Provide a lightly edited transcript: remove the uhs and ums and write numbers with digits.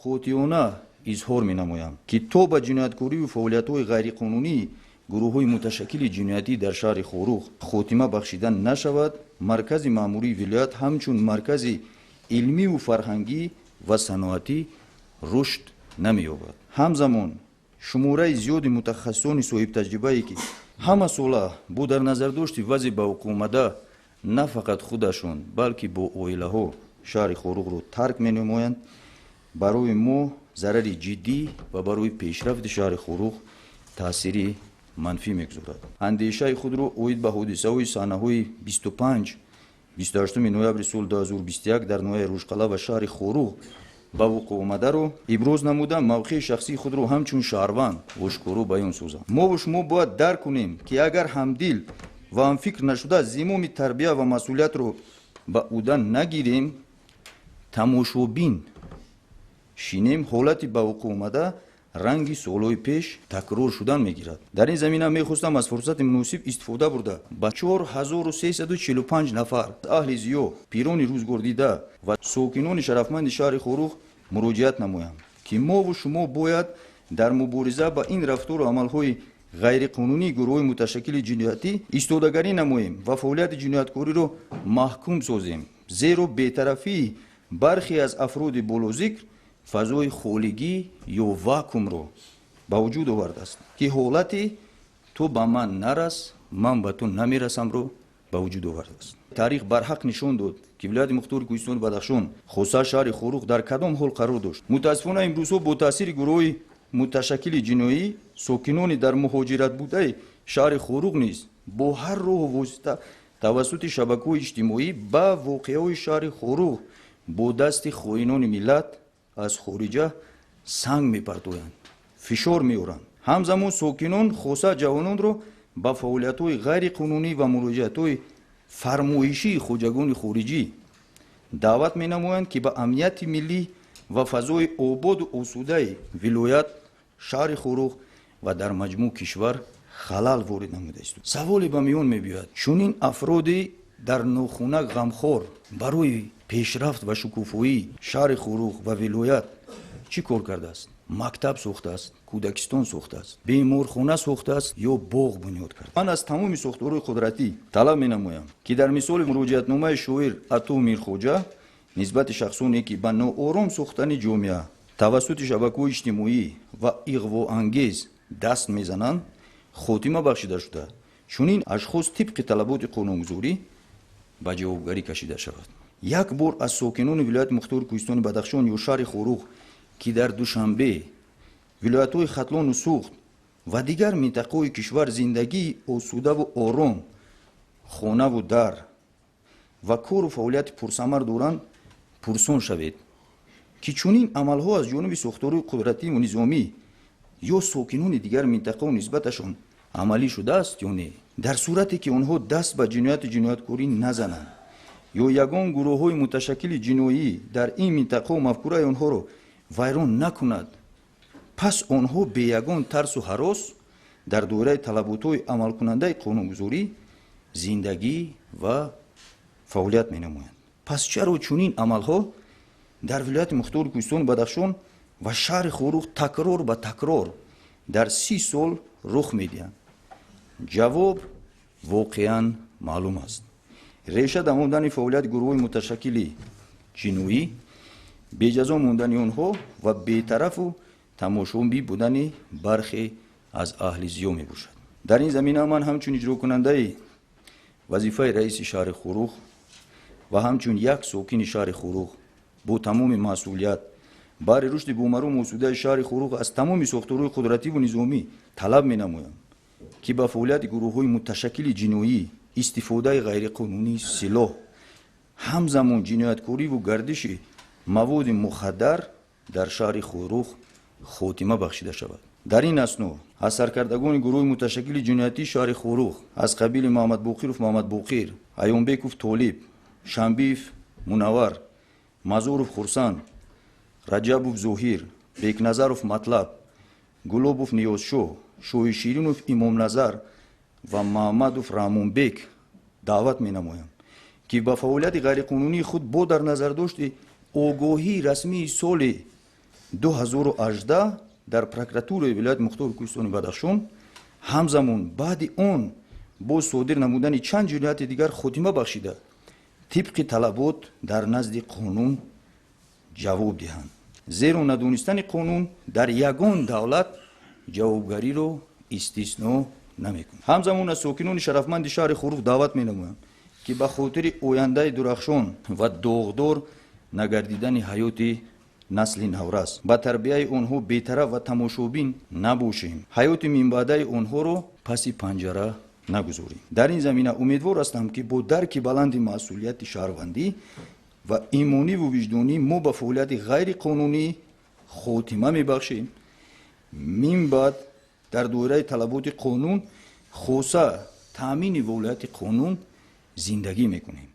Қотиона изҳор менамоям, ки то ба ҷинояткорию фаъолиятҳои ғайриқонунии гурӯҳҳои муташаккили ҷиноятӣ дар шаҳри Хоруғ хотима бахшида нашавад, маркази маъмурии вилоят ҳамчун маркази илмиву фарҳангӣ ва саноатӣ рушд намеёбад. Ҳамзамон шумораи зиёди мутахассисони соҳибтаҷрибае, ки ҳамасола бо дар назардошти вазъи ба вуқӯъ омада на фақат худашон, балки бо оилаҳо шаҳри Хоруғро тарк менамоянд, барои мо зарари ҷиддӣ ва барои пешрафти шаҳри Хоруғ таъсири манфӣ мегузорад. Андешаи худро оид ба ҳодисаҳои саҳнаҳои 25 28 ноябри соли 2021 дар ноҳияи Рӯшқалъа ва шаҳри Хоруғ ба вуқӯъ омадаро иброз намуда, мавқеи шахсии худро ҳамчун шаҳрванд ошкоро баён созам. Мову шумо бояд дарк кунем, ки агар ҳамдил ва ҳамфикр нашуда зимоми тарбия ва масъулиятро ба ӯҳда нагирем, тамошобин шинем, ҳолати ба вуқӯъ омада ранги солҳои пеш такрор шудан мегирад. Дар ин замина мехостам аз фурсати муносиб истифода бурда ба 4345 нафар аҳли зиё, пирони рӯзгордида ва сокинони шарафманди шаҳри Хоруғ муроҷиат намоям, ки мову шумо бояд дар мубориза ба ин рафтору амалҳои ғайриқонунии гурӯҳҳои муташаккили ҷиноятӣ истодагарӣ намоем ва фаъолияти ҷинояткориро маҳкум созем, зеро бетарафии бархе аз афроди болозикр фазои холигӣ ё вакуумро ба вуҷуд овардааст, ки ҳолати «ту ба ман нарас, ман ба ту намерасамро ба вуҷуд овардааст. Таърих барҳақ нишон дод, ки вилояти мухтори Кӯҳистони Бадахшон, хоса шаҳри Хоруғ, дар кадом ҳол қарор дошт. Мутаассифона, имрӯзҳо бо таъсири гурӯҳҳои муташаккили ҷиноӣ сокинони дар муҳоҷират будаи шаҳри Хоруғ низ бо ҳар роҳу восита тавассути шабакаҳои иҷтимоӣ ба воқеаҳои шаҳри Хоруғ бо дасти хоинони миллат аз хориҷа санг мепартоянд, фишор меоранд. Ҳамзамон сокинон, хоса ҷавононро, ба фаъолиятҳои ғайриқонунӣ ва муроҷиатҳои фармоишии хоҷагони хориҷӣ даъват менамоянд, ки ба амнияти миллӣ ва фазои ободу осудаи вилоят, шаҳри Хоруғ ва дар маҷмӯъ кишвар халал ворид намудааст. Саволе ба миён мебиёяд: чунин афроди дар нохунак ғамхор барои пешрафт ва шукуфоии шаҳри Хоруғ ва вилоят чӣ кор кардааст? Мактаб сохтааст, кӯдакистон сохтааст, беморхона сохтааст ё боғ бунёд кард? Ман аз тамоми сохторҳои қудратӣ талаб менамоям, ки дар мисоли муроҷиатномаи шоир Ато Мирхоҷа нисбати шахсоне, ки ба ноором сохтани ҷомеа тавассути шабакаҳои иҷтимоӣ ва иғвоангез даст мезананд, хотима бахшида шуда, чунин ашхос тибқи талаботи қонунгузорӣ ба ҷавобгарӣ кашида шавад. Як бор аз сокинони вилояти мухтори Кӯҳистони Бадахшон ё шаҳри Хоруғ, ки дар Душанбе, вилоятҳои Хатлону Суғд ва дигар минтақаҳои кишвар зиндагии осудаву ором, хонаву дар ва кору фаъолияти пурсамар доранд, пурсон шавед, ки чунин амалҳо аз ҷониби сохторҳои қудративу низомӣ ё сокинони дигар минтақаҳо нисбаташон амалӣ шудааст ё не. Дар сурате ки онҳо даст ба ҷинояту ҷинояткорӣ назананд ё ягон гурӯҳҳои муташаккили ҷиноӣ дар ин минтақаҳо мафкураи онҳоро вайрон накунад, пас онҳо бе ягон тарсу ҳарос дар доираи талаботҳои амалкунандаи қонунгузорӣ зиндагӣ ва фаъолият менамоянд. Пас чаро чунин амалҳо дар вилояти мухтори Кӯҳистони Бадахшон ва шаҳри Хоруғ такрор ба такрор дар 30 сол рух медиҳанд? Ҷавоб воқеан маълум аст: реша давондани фаъолияти гурӯҳҳои муташаккили ҷиноӣ, беҷазо мондани онҳо ва бетарафу тамошобин будани бархе аз аҳли зиё мебошад. Дар ин замина ман ҳамчун иҷрокунандаи вазифаи раиси шаҳри Хоруғ ва ҳамчун як сокини шаҳри Хоруғ бо тамоми масъулият баҳри рушди бомарому осудаи шаҳри Хоруғ аз тамоми сохторҳои қудративу низомӣ талаб менамоям, ки ба фаъолияти гурӯҳҳои муташаккили ҷиноӣ, истифодаи ғайриқонунии силоҳ, ҳамзамон ҷинояткориву гардиши маводи мухаддар дар шаҳри Хоруғ хотима бахшида шавад. Дар ин асно аз саркардагони гурӯҳи муташаккили ҷиноятии шаҳри Хоруғ аз қабили Муҳаммадбоқиров Муҳаммадбоқир, Аёнбеков Толиб, Шамбиев Мунаввар, Мазоров Хурсанд, Раҷабов Зоҳир, Бекназаров Матлаб, Гулобов Ниёзшоҳ, Шоҳиширинов Имомназар ва Маҳмадов Раҳмонбек даъват менамоям, ки ба фаъолияти ғайриқонунии худ бо дар назардошти огоҳии расмии соли 2018 дар прокуратураи вилояти Мухтори Кӯҳистони Бадахшон, ҳамзамон баъди он бо содир намудани чанд ҷинояти дигар хотима бахшида, тибқи талабот дар назди қонун ҷавоб диҳанд. Зеро надонистани қонун дар ягон давлат ҷавобгариро истисно намекунад. Ҳамзамон аз сокинони шарафманди шаҳри Хоруғ даъват менамоям, ки ба хотири ояндаи дурахшон ва доғдор нагардидани ҳаёти насли наврас ба тарбияи онҳо бетараф ва тамошобин набошем, ҳаёти минбаъдаи онҳоро паси панҷара нагузорем. Дар ин замина умедвор ҳастам, ки бо дарки баланди масъулияти шаҳрвандӣ ва имониву виҷдонӣ мо ба фаъолияти ғайриқонунӣ хотима мебахшем. Мин баъд дар доираи талаботи қонун, хоса таъмини волояти қонун зиндагӣ мекунем.